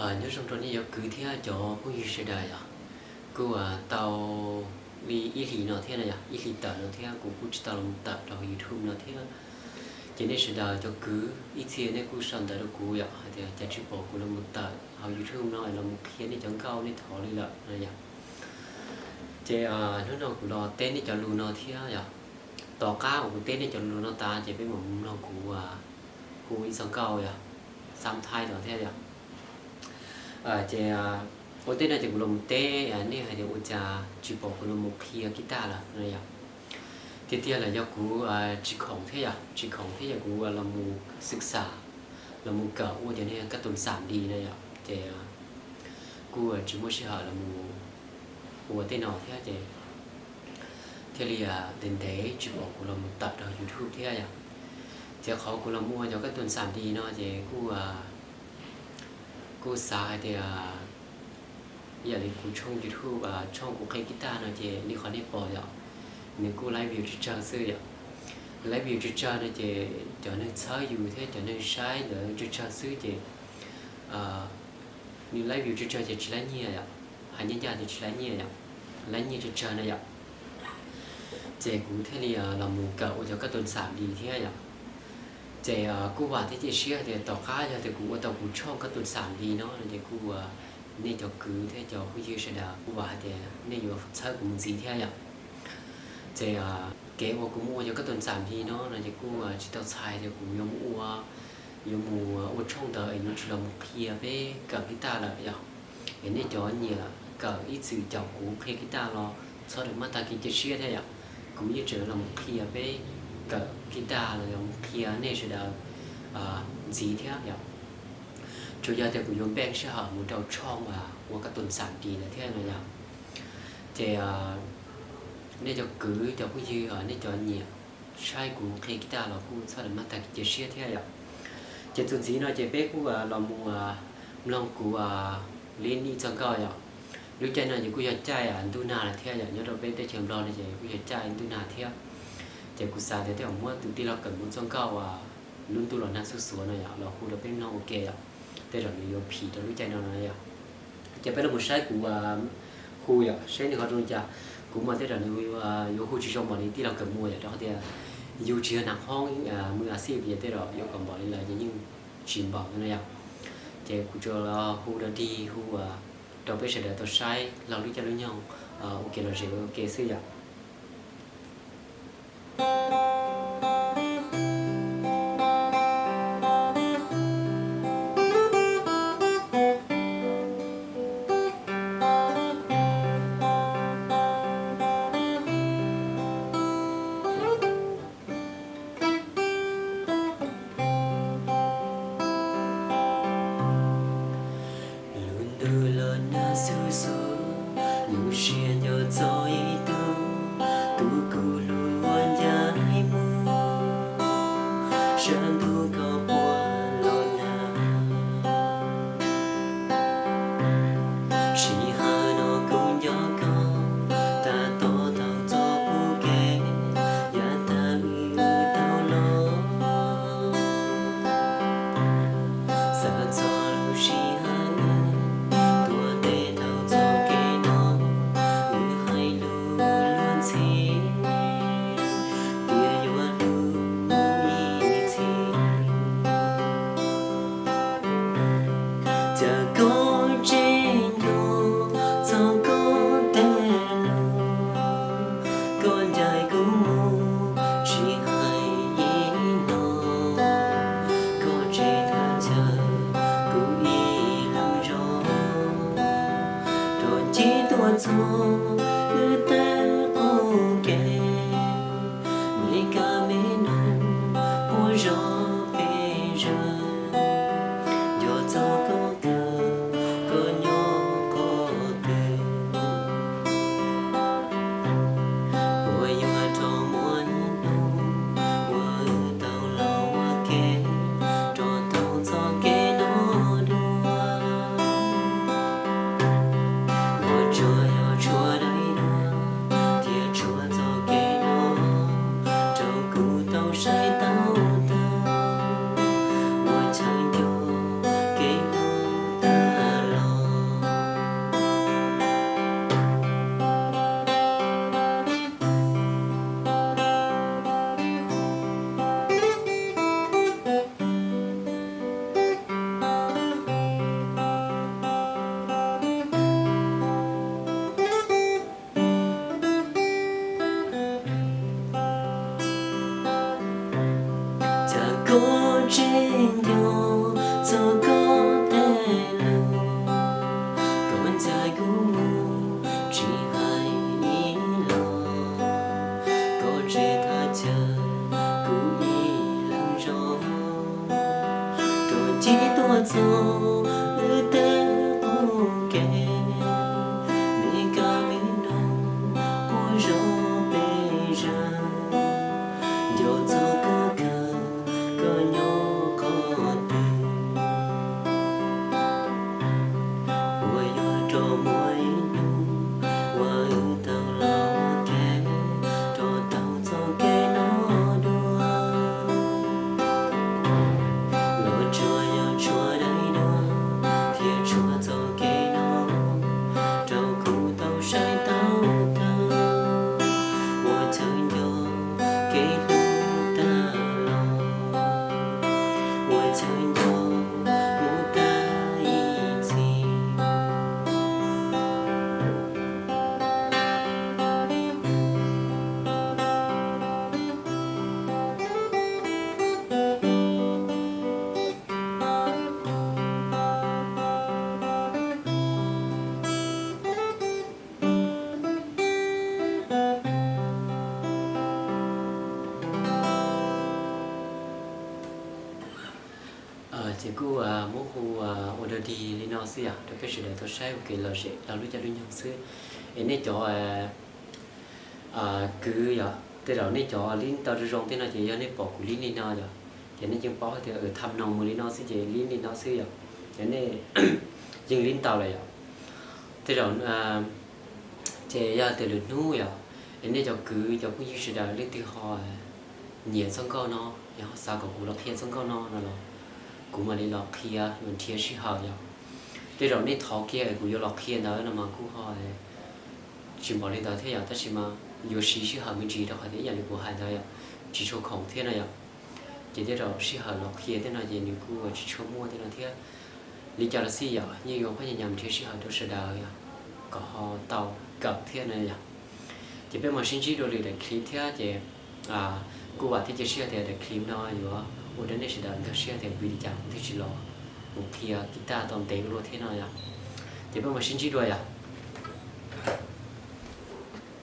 Nyob zoo rau nej cov kwv thiab cov phooj ywg sawv daws yom. Kuj tau li ib hlis no thiab no yom, ib hlis tawm no thiab kuv kuj tsis tau los tawm rau YouTube no thiab. Ces nej sawv daws cov kwv ib txhia nej kuj sau ntawv rau kuv yom, hais tias cas tsis pom kuv los mus tawm hauv YouTube no los mus qhia nej cov nkauj nej thov li lawm no yom. Ces hnub no kuv los teb nej cov lus no thiab yom. Tom qab uas kuv teb nej cov lus no tas ces peb mam mloog kuv hu ib txoj nkauj yom, xab thaib los thiab yom. Ces ua ntej no ces kuv los mus teb nej hais tias ua cas tsis pom kuv los mus qhia kib taj lawm no yom. Tiag tiag lawm yog kuv tsis khoom thiab yom, tsis khoom thiab yog kuv los mus xwm xam, los mus kawm ua cov niag kab tus xam di no yom, ces kuj tsis muaj sij hawm los mus ua tej no thiab ces thiaj li ntev ntev tsis pom kuv los mus tawm rau YouTube thiab yom. Ces qhov kuv los mus ua cov kab tus xam di no ces kuj kuj xav hais tias yam li kuv tshooj YouTube, tshooj kuv qhia kib taj no ces li qhov nej pom yom, nws kuj live view tsawg tsawg xwb yom. Live view tsawg tsawg no ces cov neeg txhawb yus thiab cov neeg saib ntawd tsawg tsawg xwb ces nws live view tsawg tsawg ces tsis laib nyiaj yom, hais ncaj ncaj tias tsis laib nyiaj yom, laib nyiaj tsawg tsawg na yom. Ces kuv thiaj li los mus kawm ua cov kab tus xam di thiab yom. Ces kuj vam thiab cia siab tias tom qab yog tias kuv ua tau kuv tshooj kab tus xam di no no ces kuj nej cov kwv thiab cov phooj ywg sawv daws kuj vam hais tias nej yuav txhawb kuv mus ntxiv thiab yom. Ces kev uas kuv mus ua cov kab tus xam di no no ces kuj tsis tau txhais tias kuv yuav mus ua, yuav mus ua tshooj ntawd es yuav tsis los mus qhia peb kawm kib taj lawm yom. Es nej cov nyiam kawm ib txwm caum kuv qhia kib taj los txhob rau maj tag kev cia siab thiab yom. Kuv yeej tseem los mus qhia peb kawm kib taj los yog mus qhia nej sawv daws ntxiv thiab yom. Tsuas yog tias kuv yuav npeej sij hawm mus rau tshooj ua kab tus xam di ntawd thiab no yom. Ces nej cov kwv cov phooj ywg nej cov nyiam saib kuv qhia kib taj los kuj txhob rau maj tag kev cia siab thiab yom. Ces txuas ntxiv no ces peb kuj los mus mloog kuv li ib txoj nkauj yom. Lub caij no ces kuj yog caij ntuj nag lawm thiab yom, nyob rau peb teb chaws Nplog no ces kuj yog caij ntuj nag thiab. Ces kuv xav tias tej zaum muab tus tij laug Kawm Muas txoj nkauj lub ntuj los nag xuj xuav no yom los hu rau peb mloog ua ke yom. Tej zaum nws yuav phim rau lub caij no no yom. Ces peb los mus saib kuv hu yom, saib nws ho zoo li cas. Kuv mas tej zaum nws yuav hu tsis zoo npaum li tij laug Kawm Muas yom, rau qhov tias yus tsis yog nam hoob mus a xij ces tej zaum yuav kom npaum li lawv ces yeej tsis npaum no yom. Ces kuv tsuas los hu dog dig hu rau peb sawv daws tau saib laug lub caij lub nyoog ua ke los zem ua ke xwb yom. Lub ntuj los nag xuj xuav, lub siab nco txog ib tug, tus kuv hlub uas ncaim mus, sab ntuj koj puas los nag. Sij hawm no kuv nco koj, tab tom taug txoj puv kev, yav tag wb tau los. Xav txog lub sij hawm tuaj tes taug txoj kev no, wb hais lus luag ntxhi, tias yuav hlub mus ib txhis. Cas koj tseem nco txog koj tej lus, koj ncaim kuv mus tsis hais ib los, koj tseem tham chaw kuv ib leeg zos, rov ntsib tuaj txog wb tej qub kev, me kab me noog ua zog pes zaws, nco txog koj kawg, koj nyob qhov twg. Puas yuav rau muaj hnub uas wb tau los ua ke, rau taug txoj kev no dua. Los tsuas yog tshuav daim duab thiab tshuav txoj kev no, rau kuv tau saib tau tag, ua chaw nco kev Wb tej qub kev, me kab me noog quaj zom pes zog, nco txog koj kawg, koj nyob qhov twg. Puas yuav rau muaj ib hnub uas wb tau los ua ke, rau tau txoj kev no dua. Los tsuas yog tshuav daim duab thiab tshuav txoj kev no, rau kuv tau saib tau tag. Ua chaw nco kev hlub tag los, ua chaw nco mus tag ib txhis. Ces kuj muab hu ua dog dig li no xwb yom, rau peb sawv daws tau saib ua kev lom zem los lub caij lub nyoog xwb. Es nej cov kwv yom, tej zaum nej cov lib tau zoo zoo tej no ces yog nej pom kuv lib li no yom, ces nej yeej paub hais tias tham noog mus li no xwb ces lib li no xwb yom, ces nej yeej lib tau lawm yom. Tej zaum ces yog tias lwm hnub yom, es nej cov kwv cov phooj ywg sawv daws leej twg ho nyiam txoj nkauj no, yog ho xav kom kuv los qhia txoj nkauj no no los kuv mam li los qhia, mam nrhiav sij hawm yom. Tej zaum nej thov kiag kuv yuav los qhia ntawd no mas kuj ho tsis npaum li ntawd thiab yom, tab sis mas yuav siv sij hawm me ntsis rau qhov tias ib yam li kuv hais ntawd yom, tsis tshua khoom thiab no yom. Ces tej zaum sij hawm los qhia tej no ces nws kuj tsis tshua muaj tej no thiab. Li cas los xij yom, yeej yuav pab nyas nyas nrhiav sij hawm rau sawv daws yom, kom ho tau kawm thiab no yom. Ces peb mam sib ntsib dua lwm daim clip thiab ces kuj vam thiab cia siab tias daim clip no yuav ua rau nej sawv daws nkag siab tias vim li cas kuv thiaj tsis los mus qhia guitar tau ntev ua luaj thiab no yom. Ces peb mam sib ntsib dua yom.